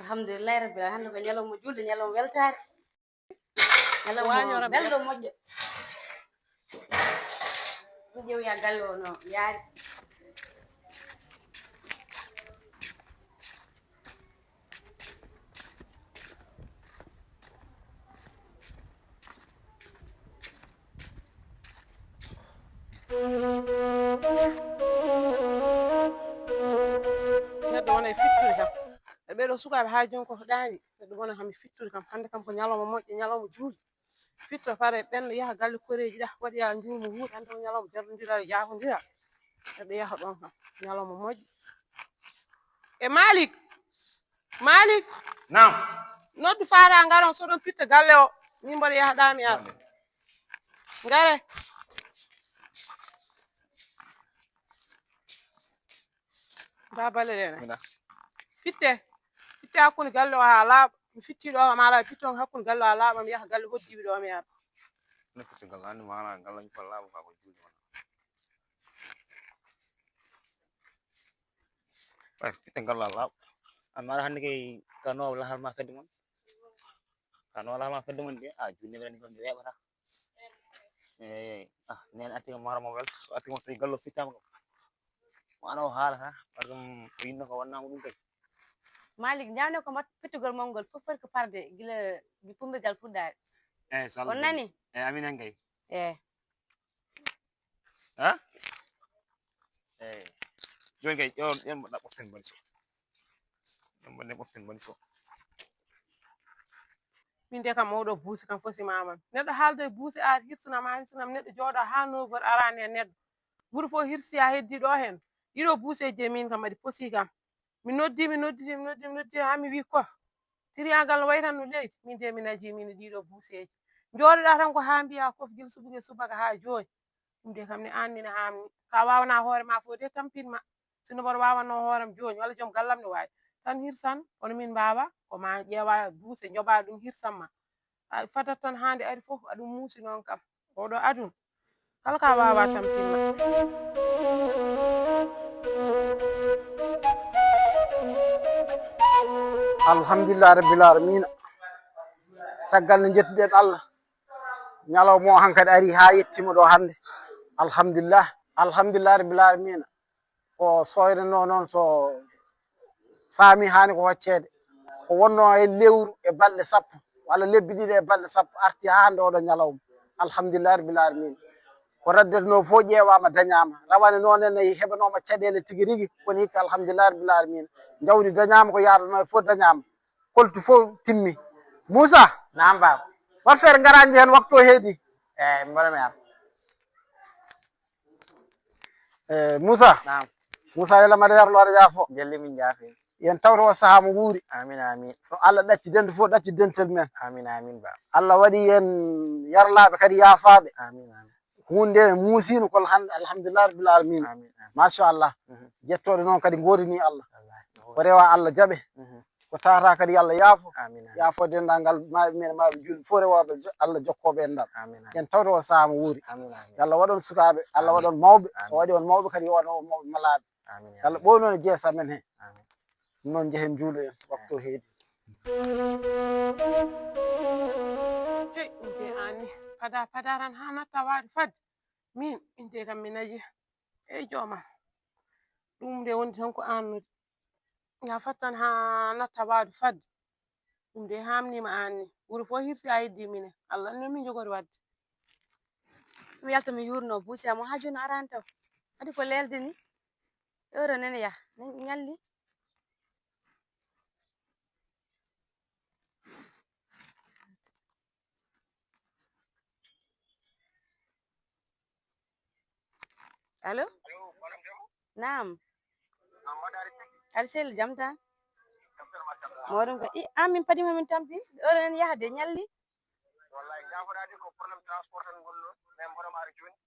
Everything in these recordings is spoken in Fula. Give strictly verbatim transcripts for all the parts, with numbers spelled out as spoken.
Alhamdulillahi rabbil alamin. Hannde ko ñalawma juulde, ñalawma weltaare. Ñalawma belɗo, moƴƴo. Ƴeew ya galle o no yaari. Neɗɗo wona e fittude kam. E ɓeeɗo sukaaɓe haa jooni ko ɗaani. Neɗɗo wona kam e fittude kam. Hannde kam ko ñalawma moƴƴo, ñalawma juulde. Fitto fare ɓenɗo yaha galle koreeji ɗa, waɗoya njuumu huuɗo, hannde ko ñalawma jardondiral, jaafondira. Neɗɗo yaha ɗon kam, ñalawma moƴƴo. E Malik, Malik. Naam. Noddu faara ngaron, soɗon fitta galle o. Min mboɗo yaha ɗa mi ara. Ngare. Nda balle ɗe na. Mina. Fitte. Fitte hakkunde galle o haa laaɓa. Mi fitti ɗo kam ala, fitton hakkunde galle o haa laaɓa, mi yaha galle hoddiiɓe ɗo mi ara. Ne fitti galle, anndi maana galle mi falla laaɓa ka ko juuɗe mon. Ay, fitte galle o haa laaɓa. Amma aɗa hannde kay kano lahal ma fedde mon. Kano lahal ma fedde mon de, a juuɗe mi rani ko mi weeɓata. Eh, ah, neen arti ko mara mo wel, so arti mo tawi galle o fittaama kam. Wano o haalata, par ɗum o yinno ko wonnama ɗum kay. Malik, ñaawne ko mat-, pettugol mon ngol fof foti ko parde gila gi pumbegal fuɗɗaade. Eh, so Allah On jaɓi. nani? Eh, amin en kay. Eh. Ha? Eh. Jooni kay, ƴeew, ƴeew mbaɗa ɓoften mbaɗi so. Ƴeew mbaɗa ɓoften mbaɗi so. Min de kam oɗo buusi kam fosi mamam. Neɗɗo haalda e buusi ar hirsinama, hirsinam neɗɗo jooɗa haa neuf heures arani e neɗɗo. Wuro fof hirsi haa heddi ɗo heen. Ɗiɗo buuseeji e min kam aɗi posi kam. Mi noddi, mi noddi, mi noddi, mi noddi, haa mi wi kof. Tiriyagal no wayi tan no leydi. Min de mi naji min e ɗiɗo buuseeji. Jooɗoɗa tan ko haa mbiya kof gila subaka e subaka haa jooni. Ɗum de kam ne an nina haa mi. Ka waawana hoore ma fof de tampin ma. Sinno mboɗo waawanno hooram jooni, walla joom gallam ne waawi. Tan hirsan, kono min mbawa, ko ma ƴeewa buuse, njoɓa ɗum hirsan ma. A fadat tan haa nde ari fof, aɗum muusi noon kam. Oɗo aduna, kala ka waawa tampin ma. Alhamdulillah rabbil alamina. Caggal nde njettuɗen Allah, ñalawma o hankadi ari haa yettima ɗo hannde. Alhamdulillah, alhamdulillah rabbil alamina. Ko soynanoo noon, so faami haani ko wacceede. Ko wonnoo e lewru e balɗe sappo, walla lebbi ɗiɗi e balɗe sappo, arti haa hannde oɗo ñalawma. Alhamdulillahi rabbil alamina. Ko raddetenoo fof ƴeewaama, dañaama. Rawane noon en, en heɓanooma caɗeele tigi rigi, kono hikka alhamdulillahi rabbil alamina. Jawdi dañaama, ko yaadanoo e fof dañaama. Koltu fof timmi. Moussa? Naam, baaba. Wat feere ngaraani heen waktu o heedi. Eey, mboɗo mi ar. Eh, Moussa? Naam. Moussa, yo Allah mbaɗ yarlo, aɗa yaafo. Jelle min jaafi. Yen tawto o sahaa mo wuuri. Amin, amin. No Allah ɗacci dental fof, ɗacci dental men. Amin, amin, baaba. Allah waɗi en yarlaaɓe kadi yaafaaɓe. Amin, amin. Huunde nde muusiino ko alham-, alhamdulillahi rabbil alamina. Amin, amin. Machallah. Mhm. Jettooɗe noon kadi ngoodanii Allah. Wallahi. Ko rewa Allah jaɓe. Mhm. Ko tawata kadi yo Allah yaafo. Amin, amin. Yaafo denndaangal maaɓe men, maaɓe juulɓe fof rewooɓe jo-, Allah jokkooɓe enɗam. Amin, amin. En tawto o sahaa mo wuuri. Amin, amin. Yo Allah waɗon sukaaɓe, Allah waɗon mawɓe. So waɗi on mawɓe kadi yo waɗon mawɓe malaaɓe. Amin, amin. Yo Allah ɓooy noon e jeesa men he. Amin. Ɗum noon njehen njuuloyen waktu o heedi. Pada, pada tan haa natta waade fadde. Min, min de kam mi naji. Ey jooma. Ɗum de wondi tan ko annude. Ya fattan haa natta waade fadde. Ɗum de hamnima anni. Wuro fof hirsi a heddi minen. Allah no min jogori wadde. Mi yalta mi yurno buusi am o haa jooni araani taw. Waɗi ko leelde ni. Euro nene ya. Ñalli. Allo? Naam. Aɗa selli jam tan? Moɗum ko i an min padima min tampi. Oɗon en yahde ñalli.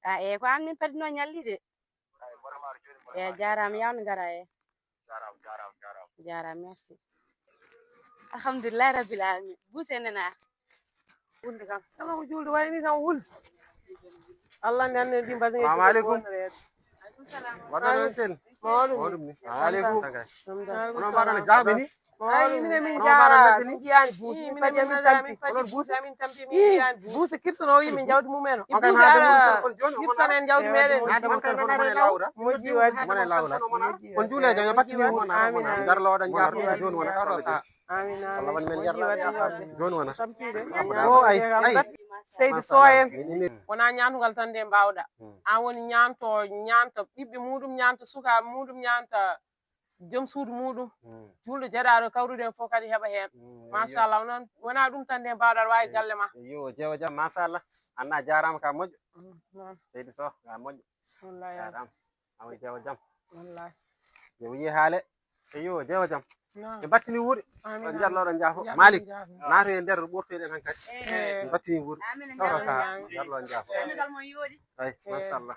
A e ko an min padino ñalli de. E jarama yawno gara e. Jarama merci. Alhamdulillahi rabbil alamin. Buuse nena. Wulde kam kala ko julde wayni kam wulde. Allah nde anne ndi mbasi. Salamu aleykum. Waɗɗo ɗon sen. Mawɗum. Mawɗum ni. Aleykum. Onon mbaɗa no jaaɓi ni. Ay minen min jaara min jiyani buuse min kadi amin tampi. Onon buuse amin tampi min jiyani buuse kirsono o yimɓe jawdi mumen o. Buuse ara kirsonen jawdi meɗen. Moƴƴi wadde. On juulejo yo battini wona. Amin amin. Garlo oɗon jaaɓi joni wona. Amin amin. Allah won men yalla. Joni wona. Tampiɓe. O ay ay. Seydi Sow en. Wona ñaantugal tan nde mbawɗa. An woni ñaanto ñaanta ɓiɓɓe muɗum ñaanta sukaaɓe muɗum ñaanta joom suudu muɗum. Julɗo jeɗaɗo kawruɗo en fof kadi heɓa heen. Machallah onon wona ɗum tan nde mbawɗa aɗa wawi galle ma. Yo jeewo jam machallah. Anna jarama ka moƴƴo. Seydi Sow ka moƴƴo. Wallahi jarama. Awa jeewo jam. Wallahi. Yo wiye haale. Eyo jeewa jam. Ɓe battini wuuri. On jarloɗo jaafo malik. Naato e nder ɓortoyɗe tan kadi. Ɓe battini wuuri. Tawata jarlo jaafo. Ay machallah.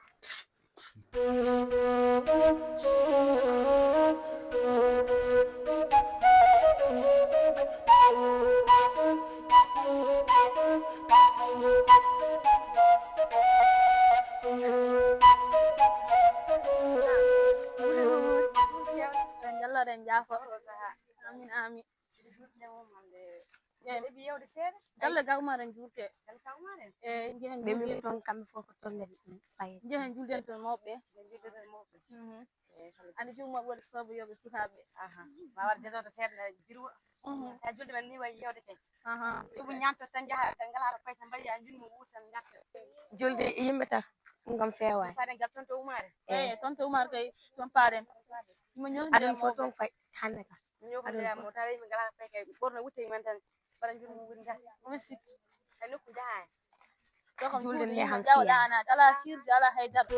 Jalloɗen jaafo. Amin amin. Galle gawmaren juurte. E njehen julden toon kamɓe fof ko toon kadi faye. Njehen julden toon mawɓe. Andi jumma woni sobo yoɓe sukaaɓe. Ma war desoto seeɗa jirwo. Ka julde men ni wayi yewde kay. Ibu ñanto tan jaha tan ngala to koy tan mbaɗi a julmo wutan ngarta. Julde yimɓe tan ngam feewaani. Faden gal tonto umaare. Eyi tonto umaare kay toon paaɗen. Imo ñootide aɗum fof toon fay hannde kam. Ñootide mo tawi mi ngala fay kay ɓorno wutte men tan. Mbaɗa njuru mo woni ngarta. Omi sikki. E nokku jaha. Julde nde han jawɗa anaade ala sirde ala haydara.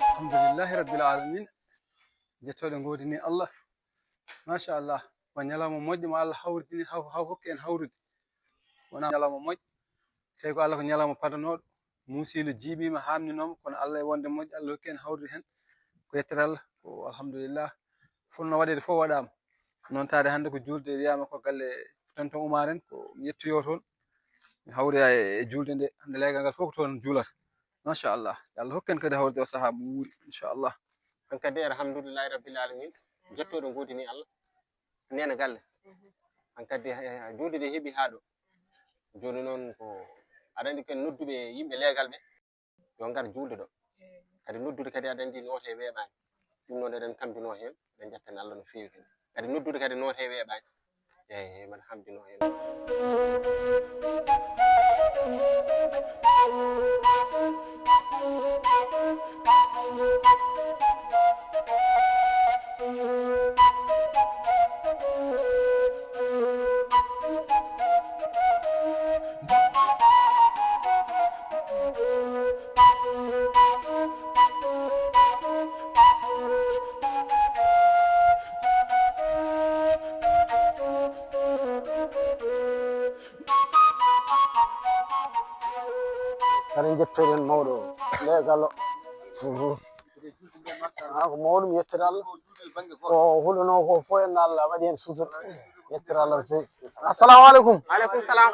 Alhamdulillahi rabbil alamin. Jettoɗe ngoodini Allah. Machallah. Ko ñalawma moƴƴo mo Allah hawridini haw haw hokki en hawrude. Wona ñalawma moƴƴo. Tawi ko Allah ko ñalawma padanooɗo. Muusiilu jiiɓiima haamninooma kono Allah e wonde moƴƴo Allah hokki en hawrude heen. Ko yettere Allah ko alhamdulillah. Fof no waɗeede fof waɗaama. Noon taade hannde ko juulde wiyaama ko galle tonton Umar en ko mi yettoyoo toon. Mi hawroya e juulde nde hannde leegal ngal fof ko toon juulata. Machallah yo Allah hokku en kadi hawrude o sahaa mo wuuri inchallah. Hankadi alhamdulillahi rabbil alamin. Jettooɗo ngoodini Allah. Neena galle. Hankadi juulde nde heɓi haa ɗo. Jooni noon ko aɗa anndi ken nodduɓe yimɓe leegal ɓe yo ngar juulde ɗo. Kadi noddude kadi aɗa anndi noote weeɓaani. Ɗum noon eɗen kammbinoo heen eɗen njettani Allah no feewi kadi. Kadi noddude kadi noote weeɓaani. Eeyi mbaɗa hamdinoo heen. Kadi njettoɗen mawɗo leegal o. Haa ko mawɗum yettere Allah. Ko hulanoo ko fof en Allah waɗi heen sutura. Yettere Allah no feewi. Assalamu aleykum. Aleykum salam.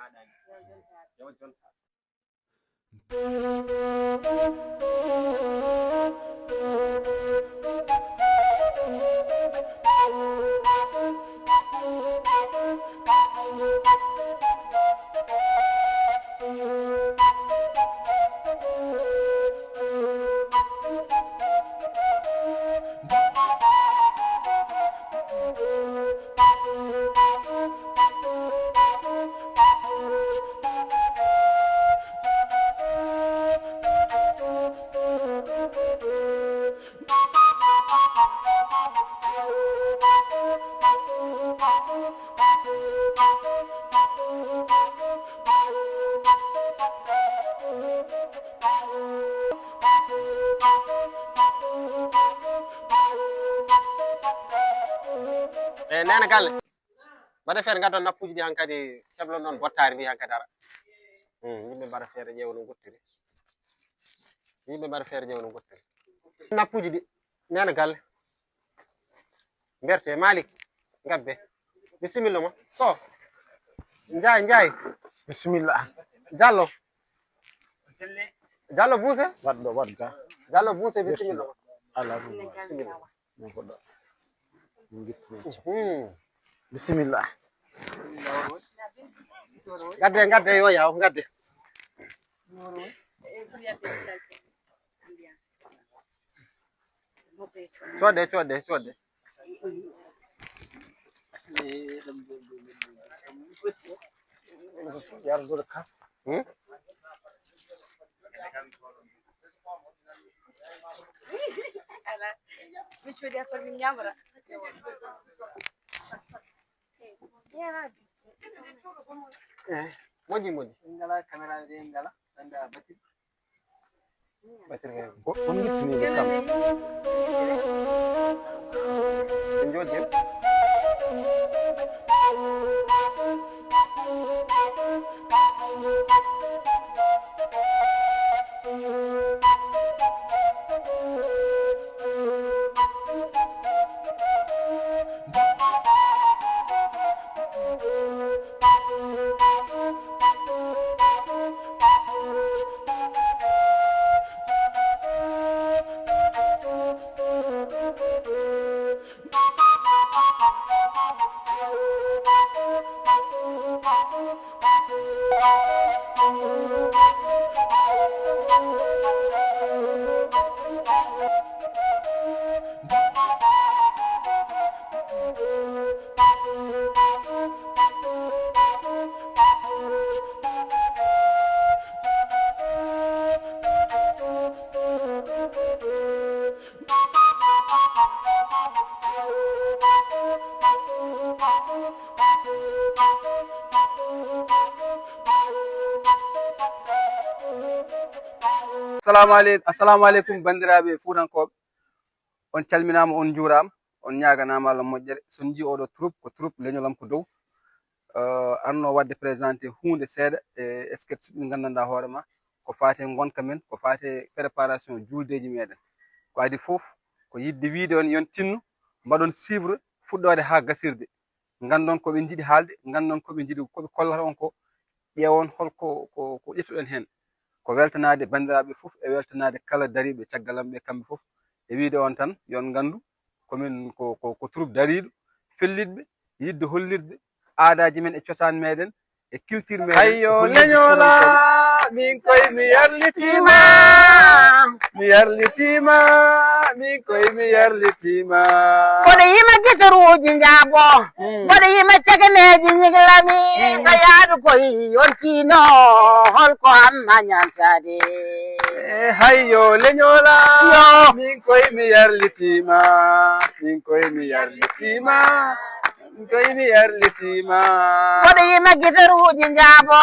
haaɗaani. Yo jonta. Yo jonta. E nene galle. Mbaɗa feere ngadon nappuuji ɗi hankadi, keblon noon bottaari ndi hankadi ara. Hmm, yimɓe mbaɗa feere ƴeewa no ngottiri. Yimɓe mbaɗa feere ƴeewa no ngottiri. Nappuuji ɗi, nene galle. Mberte, Malik, ngabbe. Bisimilla ma. So. Njaay, Njaay. Bisimilla. Jallo. Jallo Buuse. Waɗ ɗo, waɗ ga. Jallo Buuse, bisimilla ma. Ala ɗum. Bisimilla. Min ko ɗo. Min ngittini. Hmm. Bisimilla. Ngadde, ngadde, yo yaw, ngadde. Coodde, coodde, coodde. Yardude kam. Hmm? Ala. Mi coodi affaire min ñamra. Eh, moƴƴi, moƴƴi. Ngala caméra de ngala, anda batir. Batir de. Ko on ngittini de kam. En jooɗi. Assalamu aleykum, assalamu aleykum, banndiraaɓe fuutankooɓe. On calminaama, on njuuraama, on ñaaganaama Allah moƴƴere. So on njii oɗo troupe, ko troupe Leñol Am Ko Dow. Eh, arno waɗde présenté huunde seeɗa e sketch ɗi nganndanɗaa hoore ma, ko faati e ngonka men, ko faati e préparation juuldeeji meɗen. Ko adii fof, ko yiɗde wiide on yon tinno, mbaɗon suivre fuɗɗoode haa gasirde. Nganndon ko ɓe njiɗi haalde, nganndon ko ɓe njiɗi, ko ɓe kollata on ko, ƴeewon holko ko, ko ƴettuɗen heen. Ko weltanaade banndiraaɓe fof, e weltanaade kala dariiɓe caggal am ɓe kamɓe fof, e wiide on tan, yon nganndu, ko min ko, ko, ko troupe dariiɗo, fellitɓe, yiɗde hollirde aadaaji men e cosaan meɗen, e culture meɗen, Hayyo e hollirde leñola, fuutankooɓe. Min koye mi yarlitiima, mi yarlitiima, min koye mi yarlitiima. Mboɗo yima gitaruuji njaabo, Mm. mboɗo yima cegeneeji ñiglami, Mm. ko yaadu koye on tiino, holko amma ñaantaade. E hayyo leñola, Yo. Min koye mi yarlitiima, min koye mi yarlitiima, min koye mi yarlitiima. Mboɗo yima gitaruuji njaabo,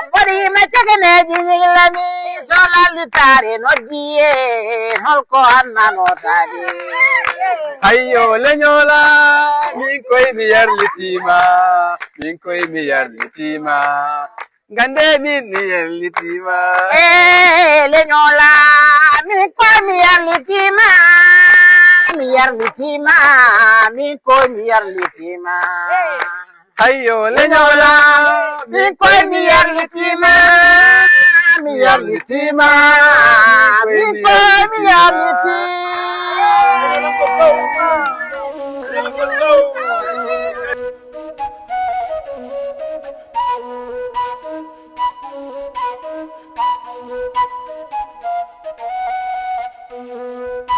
mboɗo yima cegeneeji ñiglami, so lallitaare noddi e, holko amma nootaade. Hayyo leñola, min koye mi yarlitiima, min koye mi yarlitiima. Ngannde min mi yarlitiima. E leñola, min koye mi yarlitiima, mi yarlitiima, min koye mi yarlitiima. Hayyo leñola, min koye mi yarlitiima, mi yarlitiima, min koye mi yarlitiima.